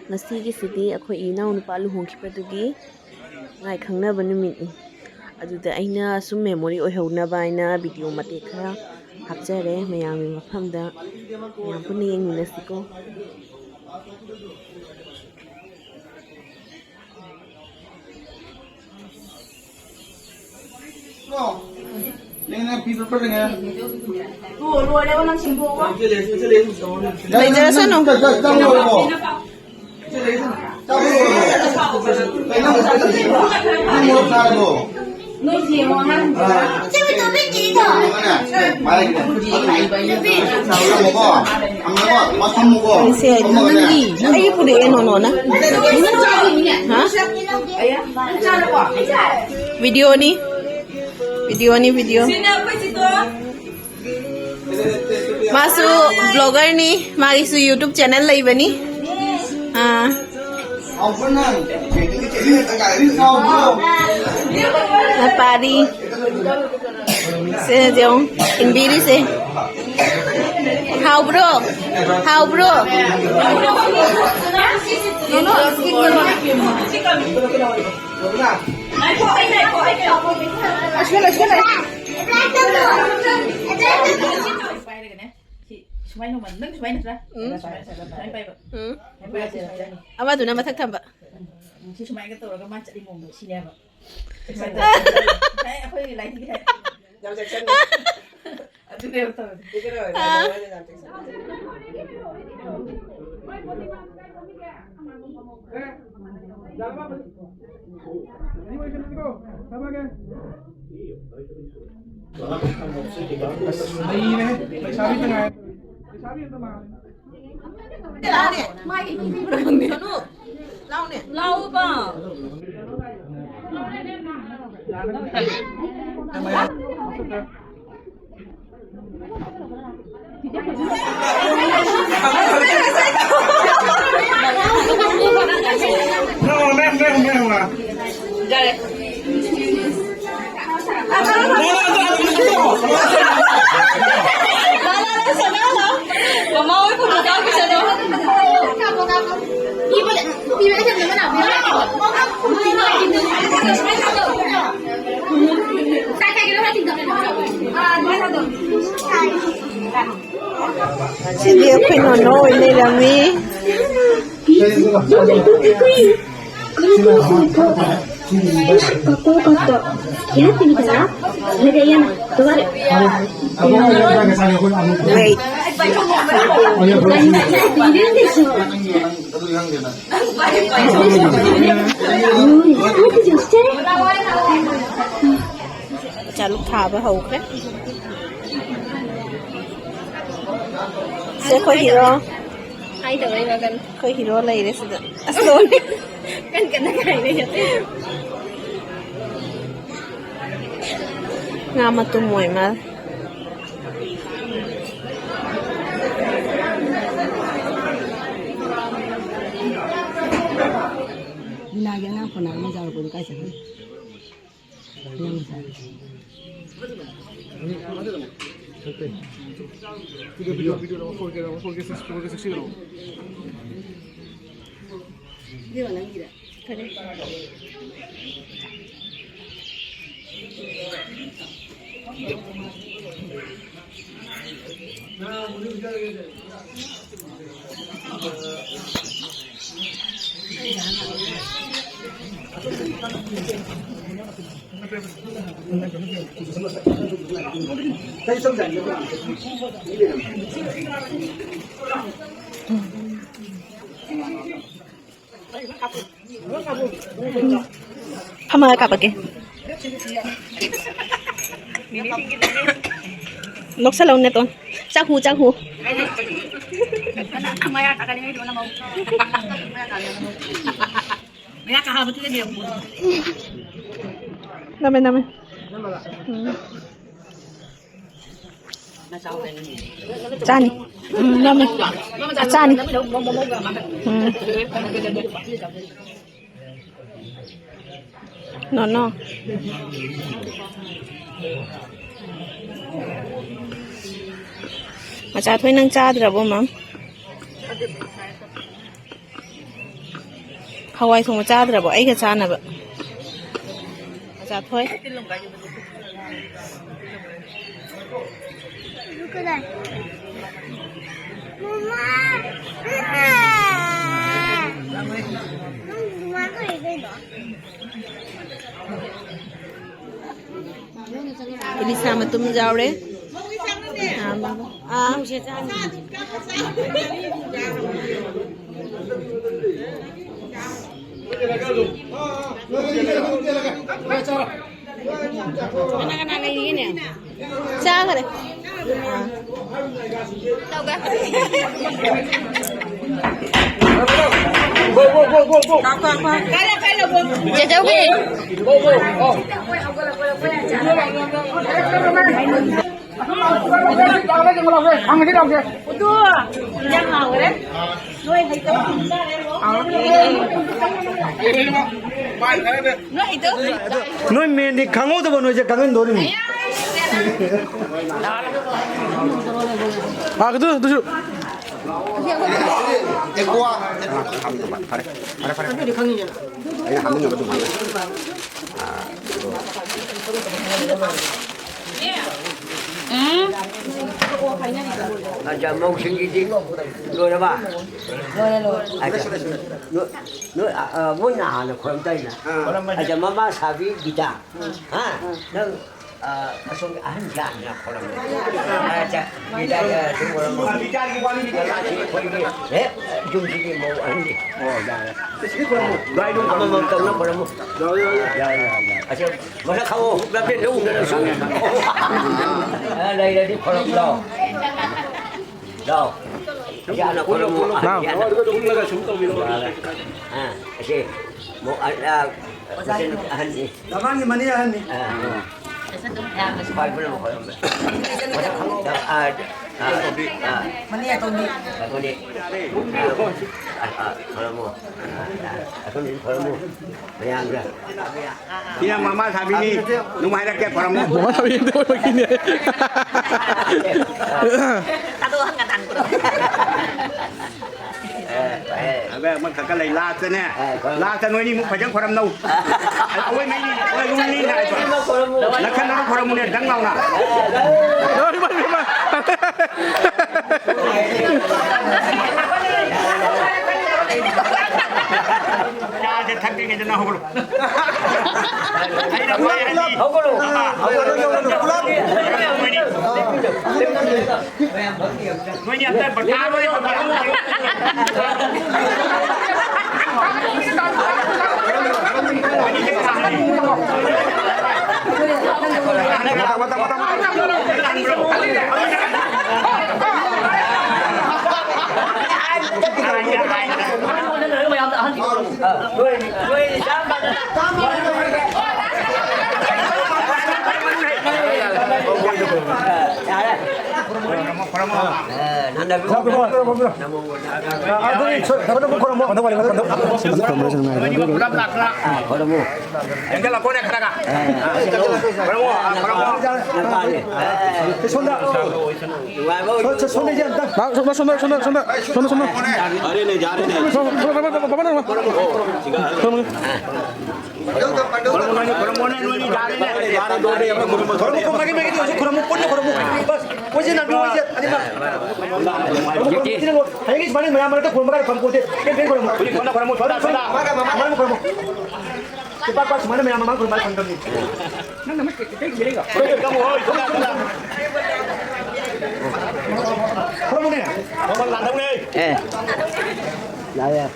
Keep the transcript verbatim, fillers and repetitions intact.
ꯉꯁꯤꯒꯤꯁꯤꯗꯤ ꯑꯩꯈꯣꯏ ꯏꯅꯥꯎꯅꯨꯄꯥ ꯂꯨꯍꯣꯡꯈꯤꯕꯗꯨꯒꯤ ꯉꯥꯏ ꯈꯪꯅꯕ ꯅꯨꯃꯤꯠꯅꯤ꯫ ꯑꯗꯨꯗ ꯑꯩꯅ ꯁꯨꯝ memory ꯑꯣꯏꯍꯧꯅꯕ ꯍꯥꯏꯅ video ꯃꯇꯦꯛ ꯈꯔ ꯍꯥꯞꯆꯔꯦ ꯃꯌꯥꯝꯒꯤ ꯃꯐꯝꯗ꯫ ꯃꯌꯥꯝ ꯄꯨꯟꯅ ꯌꯦꯡꯃꯤꯟꯅꯁꯤꯀꯣ꯫ ꯂꯩꯖꯔꯁꯅꯨ꯫ ꯁꯦ, ꯅꯪꯒꯤ, ꯅꯪꯒꯤ ꯄꯨꯔꯛꯑꯦ, ꯅꯣꯅꯣꯅ꯫ ꯍꯥ? Videoꯅꯤ꯫ Videoꯅꯤ, video꯫ ꯃꯥꯁꯨ bloggerꯅꯤ, ꯃꯥꯒꯤꯁꯨ YouTube channel ꯂꯩꯕꯅꯤ꯫ ꯑꯥ꯫ ꯃꯄꯥꯗꯤ꯫ ꯁꯦ, ꯌꯦꯡꯉꯨ, ꯏꯟꯕꯤꯔꯤꯁꯦ꯫ ꯍꯥꯎꯕ꯭ꯔꯣ? ꯍꯥꯎꯕ꯭ꯔꯣ? ꯄꯥꯏꯔꯒꯅꯦ꯫ ꯁꯤ ꯁꯨꯃꯥꯏꯅ ꯅꯣꯡꯃ ꯅꯪ ꯁꯨꯃꯥꯏꯅ ꯅꯠꯇ꯭ꯔꯥ? ꯎꯝ꯫ ꯁꯨꯃꯥꯏꯅ ꯄꯥꯏꯕ꯫ ꯎꯝ꯫ ꯁꯨꯃꯥꯏꯅ ꯄꯥꯏꯕ꯫ ꯑꯃꯗꯨꯅ ꯃꯊꯛ ꯊꯝꯕ꯫ ꯎꯝ, ꯁꯤ ꯁꯨꯃꯥꯏꯅ ꯇꯧꯔꯒ ꯃꯥ ꯆꯠꯂꯤ ꯃꯑꯣꯡꯗꯣ ꯁꯤꯅꯦꯕ꯫ ꯉꯁꯥꯏ ꯑꯩꯈꯣꯏꯒꯤ ꯂꯥꯏꯗꯤ ꯌꯥꯝ ꯆꯦꯛꯁꯤꯟꯅ꯫ ꯑꯗꯨꯅꯦꯕ ꯇꯧꯔꯤꯁꯦ꯫ ꯀꯩꯗꯧꯔꯒꯦ? ꯑꯥ꯫ ꯌꯥꯝ ꯆꯦꯛꯁꯤꯟꯅ꯫ ꯑꯁ, ꯅꯩꯔꯦꯍꯦ꯫ ꯂꯩꯁꯥꯕꯤ ꯇꯉꯥꯏ꯫ ꯂꯩꯁꯥꯕꯤ ꯑꯝꯇ ꯃꯥꯜꯂꯦ꯫ ꯂꯥꯎꯅꯦ꯫ ꯂꯥꯎꯕ꯫ ꯃꯃꯥ ꯍꯣꯏ ꯐꯣꯇꯣ ꯀꯥꯞꯈꯤꯁꯅꯨ꯫ ꯁꯤꯗꯤ ꯑꯩꯈꯣꯏ ꯅꯣꯅꯣ ꯑꯣꯏ ꯂꯩꯔꯝꯃꯤ꯫ Wait. ꯆꯥꯂꯨꯛ ꯊꯥꯕ ꯍꯧꯈ꯭ꯔꯦ꯫ ꯁꯦ, ꯑꯩꯈꯣꯏ ꯍꯤꯔꯣ꯫ ꯍꯥꯏꯗꯕꯩ ꯃꯒꯟ꯫ ꯑꯩꯈꯣꯏ ꯍꯤꯔꯣ ꯂꯩꯔꯦ ꯁꯤꯗ꯫ ꯑꯁ, ꯂꯣꯏꯔꯦ꯫ ꯀꯟ ꯀꯟꯅ ꯈꯥꯏꯔꯦ꯫ ꯉꯥ ꯃꯇꯨꯝ ꯑꯣꯏ ꯃꯥꯜꯂꯦ꯫ ꯂꯤꯂꯥꯒꯤ ꯑꯉꯥꯡ ꯈꯣꯟꯅꯥ ꯑꯃ ꯌꯥꯎꯔꯛꯄꯗꯣ ꯀꯥꯏ ꯆꯠꯈ꯭ꯔꯦ? ꯐꯝꯃꯒ ꯀꯥꯞꯄꯛꯀꯦ꯫ ꯅꯣꯛꯁꯜꯂꯧ ꯅꯇꯣꯟ꯫ ꯆꯥꯛ ꯍꯨ, ꯆꯥꯛ ꯍꯨ꯫ ꯅꯝꯃꯦ, ꯅꯝꯃꯦ꯫ ꯎꯝ꯫ ꯆꯥꯅꯤ꯫ ꯎꯝ, ꯅꯝꯃꯦ꯫ ꯆꯥꯅꯤ꯫ ꯎꯝ꯫ ꯅꯣ, ꯅꯣ꯫ ꯃꯆꯥꯊꯣꯏ, ꯅꯪ ꯆꯥꯗ꯭ꯔꯕꯣ, ꯃꯝ? ꯍꯋꯥꯏ ꯊꯣꯡꯕ ꯆꯥꯗ꯭ꯔꯕꯣ? ꯑꯩꯒ ꯆꯥꯅꯕ꯫ ꯆꯥꯊꯣꯏ꯫ ꯏꯂꯤꯁꯥ ꯃꯇꯨꯝ ꯌꯥꯎꯔꯦ꯫ ꯑꯥ, ꯃꯥ-, ꯑꯥ꯫ ꯀꯅꯥ ꯀꯅꯥ ꯂꯩꯔꯤꯒꯦꯅꯦ? ꯆꯥꯈꯔꯦ꯫ ꯆꯦꯆꯧꯕꯤ꯫ ꯅꯣꯏ ꯃꯦꯟꯗꯤ ꯈꯪꯍꯧꯗꯕ ꯅꯣꯏꯁꯦ ꯈꯪꯍꯟꯗꯣꯔꯤꯃꯤ꯫ ꯑꯥ, ꯑꯗꯨ, ꯑꯗꯨꯁꯨ꯫ ꯐꯔꯦ, ꯐꯔꯦ, ꯐꯔꯦ꯫ ꯑꯩꯅ ꯍꯥꯞꯅꯤꯡꯉꯕ ꯑꯗꯨꯃꯥꯏꯅ꯫ ꯑꯆꯥ, ꯃꯧꯁꯤꯡꯒꯤꯗꯤ ꯂꯣꯏꯔꯕ? ꯂꯣꯏꯔꯦ, ꯂꯣꯏꯔꯦ꯫ ꯑꯆꯥ, ꯅꯣꯏ, ꯅꯣꯏ, ꯑ, ꯑ, ꯃꯣꯏꯅ ꯍꯥꯟꯅ ꯈꯣꯏꯔꯝ ꯇꯥꯏꯅ꯫ ꯑꯆꯥ, ꯃꯃꯥ ꯁꯥꯕꯤ ꯒꯤꯇꯥ꯫ ꯍꯥ? ꯅꯪ, ꯑ, ꯑꯁꯣꯝꯒꯤ ꯑꯍꯟ ꯌꯥꯝꯅ ꯈꯣꯏꯔꯝꯃꯦ꯫ ꯑꯆꯥ, ꯒꯤꯇꯥ, ꯑ, ꯁꯨꯝ ꯈꯣꯏꯔꯝꯃꯣ꯫ ꯃꯃꯥꯁꯤ ꯑꯩꯈꯣꯏꯒꯤ ꯍꯦꯛ ꯌꯨꯝꯁꯤꯒꯤ ꯃꯧ ꯑꯍꯟꯅꯤ꯫ ꯑꯃꯃꯝ ꯇꯧꯅ ꯈꯣꯏꯔꯝꯃꯨ꯫ ꯑꯆꯥ, ꯃꯁꯛ ꯈꯪꯉꯣ, ꯂꯝꯖꯦꯟꯗ ꯎꯅꯔꯁꯨ꯫ ꯑ, ꯂꯩꯔꯗꯤ ꯈꯣꯏꯔꯝ ꯂꯥꯎ꯫ ꯂꯥꯎ꯫ ꯌꯥꯅ ꯈꯣꯏꯔꯝꯃꯨ, ꯂꯥꯎ꯫ ꯌꯥꯅ꯫ ꯑ, ꯑꯁꯤ, ꯃꯧ ꯑ-, ꯑ, ꯃꯆꯟ ꯑꯍꯟꯅꯤ꯫ ꯂꯃꯥꯡꯒꯤ ꯃꯅꯦ ꯑꯍꯟꯅꯤ꯫ ꯑ, ꯈ꯭ꯋꯥꯏ ꯄꯨꯝꯅꯃꯛ ꯈꯣꯏꯔꯝꯃꯨ꯫ ꯑ, ꯑ, ꯑ꯫ ꯃꯅꯦ ꯑꯇꯣꯝꯕꯤ꯫ ꯑ, ꯈꯣꯏꯔꯝꯃꯨ꯫ ꯑ, ꯑ, ꯈꯣꯏꯔꯝꯃꯨ꯫ ꯑ, ꯑ, ꯑꯁꯣꯝꯗꯁꯨ ꯈꯣꯏꯔꯝꯃꯨ꯫ ꯃꯌꯥꯝꯁꯦ꯫ ꯁꯤꯅ ꯃꯃꯥ ꯁꯥꯕꯤꯅꯤ꯫ ꯑꯗꯨꯝ ꯍꯥꯏꯔꯛꯀꯦ, ꯈꯣꯏꯔꯝꯃꯨ꯫ ꯃꯃꯥ ꯁꯥꯕꯤ ꯑꯣꯏꯕꯒꯤꯅꯦ꯫ ꯀꯗꯣ ꯍꯪꯒ ꯊꯥꯡ ꯄꯨꯔꯛꯑꯣ꯫ ꯑꯦ, ꯑꯦ꯫ ꯑꯗ ꯑꯃꯈꯛꯀ ꯂꯩ, ꯂꯥꯁꯇꯅꯦ꯫ ꯑꯦ, ꯈꯣꯏꯔꯝꯃꯨ꯫ ꯂꯥꯁꯇ ꯅꯣꯏꯅꯤꯃꯨꯛ ꯐꯖꯅ ꯈꯣꯏꯔꯝꯅꯧ꯫ ꯑꯩꯈꯣꯏ ꯃꯩꯅꯤ, ꯑꯩꯈꯣꯏ ꯂꯨꯝꯅꯤꯅ ꯍꯥꯏꯕ꯫ ꯈꯣꯏꯔꯝꯃꯨ꯫ ꯂꯈꯟ ꯑꯃ ꯈꯣꯏꯔꯝꯃꯨꯅꯦ, ꯗꯪ ꯂꯥꯎꯅ꯫ ꯆꯥꯁꯦ ꯊꯛꯇ꯭ꯔꯤꯉꯩꯗ ꯅꯪ ꯍꯧꯒꯠꯂꯣ꯫ ꯑꯩꯅ ꯍꯣꯏ ꯍꯥꯏꯗꯤ ꯍꯧꯒꯠꯂꯣ꯫ ꯅꯣꯏꯅꯤ ꯑꯝꯇ ꯕꯇꯥ ꯂꯣꯏ ꯍꯧꯒꯠꯂꯣ꯫ ꯑꯗꯨꯗꯤ ꯁꯣ-, ꯁꯣꯝꯗ ꯑꯃꯨꯛ ꯈꯣꯏꯔꯝꯃꯣ꯫ ꯄꯨꯂꯞ ꯂꯥꯛꯇꯅ꯫ ꯈꯣꯏꯔꯝꯃꯣ꯫ ꯆꯦꯟꯖꯜꯂꯛꯈꯣꯅꯦ ꯈꯔꯒ꯫ ꯈꯣꯏꯔꯝꯃꯣ, ꯈꯣꯏꯔꯝꯃꯣ꯫ ꯁꯣꯝꯗ꯫ ꯁꯣꯝꯗ, ꯁꯣꯝꯗ, ꯁꯣꯝꯗ, ꯁꯣꯝꯗ, ꯁꯣꯝꯗ, ꯁꯣꯝꯗ, ꯁꯣꯝꯗ꯫ ꯑꯔꯦ, ꯅꯦ, ꯖꯥ ꯔꯦ, ꯅꯦ꯫ ꯁꯣꯝꯗ, ꯁꯣꯝꯗ, ꯁꯣꯝꯗ, ꯁꯣꯝꯗ꯫ ꯈꯨꯔꯨꯝꯃꯨ, ꯅꯣꯏꯅꯤ, ꯈꯨꯔꯨꯝꯃꯨ, ꯅꯣꯏꯅꯤ, ꯌꯥꯔꯦꯅꯦ꯫ ꯈꯨꯔꯨꯝꯃꯨ, ꯈꯨꯔꯨꯝꯃꯨ, ꯃꯔꯤ ꯃꯔꯤꯗꯣ ꯍꯧꯖꯤꯛ ꯈꯨꯔꯨꯝꯃꯨ, ꯄꯨꯟꯅ ꯈꯨꯔꯨꯝꯃꯨ꯫ ꯕꯁ, ꯀꯣꯏꯆꯦꯟ ꯅꯥꯟꯕꯤꯌꯨ, ꯀꯣꯏꯆꯦꯟ, ꯑꯅꯤꯃꯛ꯫ ꯍꯌꯦꯡꯒꯤ ꯁꯨꯃꯥꯏꯅ ꯃꯌꯥꯝ ꯃꯔꯛꯇ ꯈꯨꯔꯨꯝꯕ ꯀꯥꯏ ꯐꯪꯄꯣꯟꯇꯦ꯫ ꯀꯦꯟ ꯀꯦꯟ ꯈꯨꯔꯨꯝꯃꯨ꯫ ꯍꯧꯖꯤꯛ ꯁꯣꯝꯗ ꯈꯨꯔꯨꯝꯃꯨ, ꯁꯣꯝꯗ, ꯁꯣꯝꯗ꯫ ꯃꯃꯥꯏ ꯈꯨꯔꯨꯝꯃꯨ꯫ ꯄꯥꯛ ꯄꯥꯛ ꯁꯨꯃꯥꯏꯅ ꯃꯌꯥꯝ ꯃꯃꯥꯡ ꯈꯨꯔꯨꯝꯕ ꯀꯥꯏ ꯐꯪꯗꯕꯅꯤ꯫ ꯅꯪꯅ ꯑꯃ ꯀꯩ-, ꯀꯩ ꯂꯩꯒ? ꯈꯨꯔꯨꯝꯃꯨ, ꯍꯣꯏ, ꯁꯣꯝꯗ, ꯁꯣꯝꯗ꯫ ꯈꯨꯔꯨꯝꯃꯨꯅꯦ꯫ ꯃꯃꯜ ꯂꯥꯟꯗꯧꯅꯦ꯫ ꯑꯦ꯫ ꯌꯥꯔꯦ, ꯌꯥꯔꯦ꯫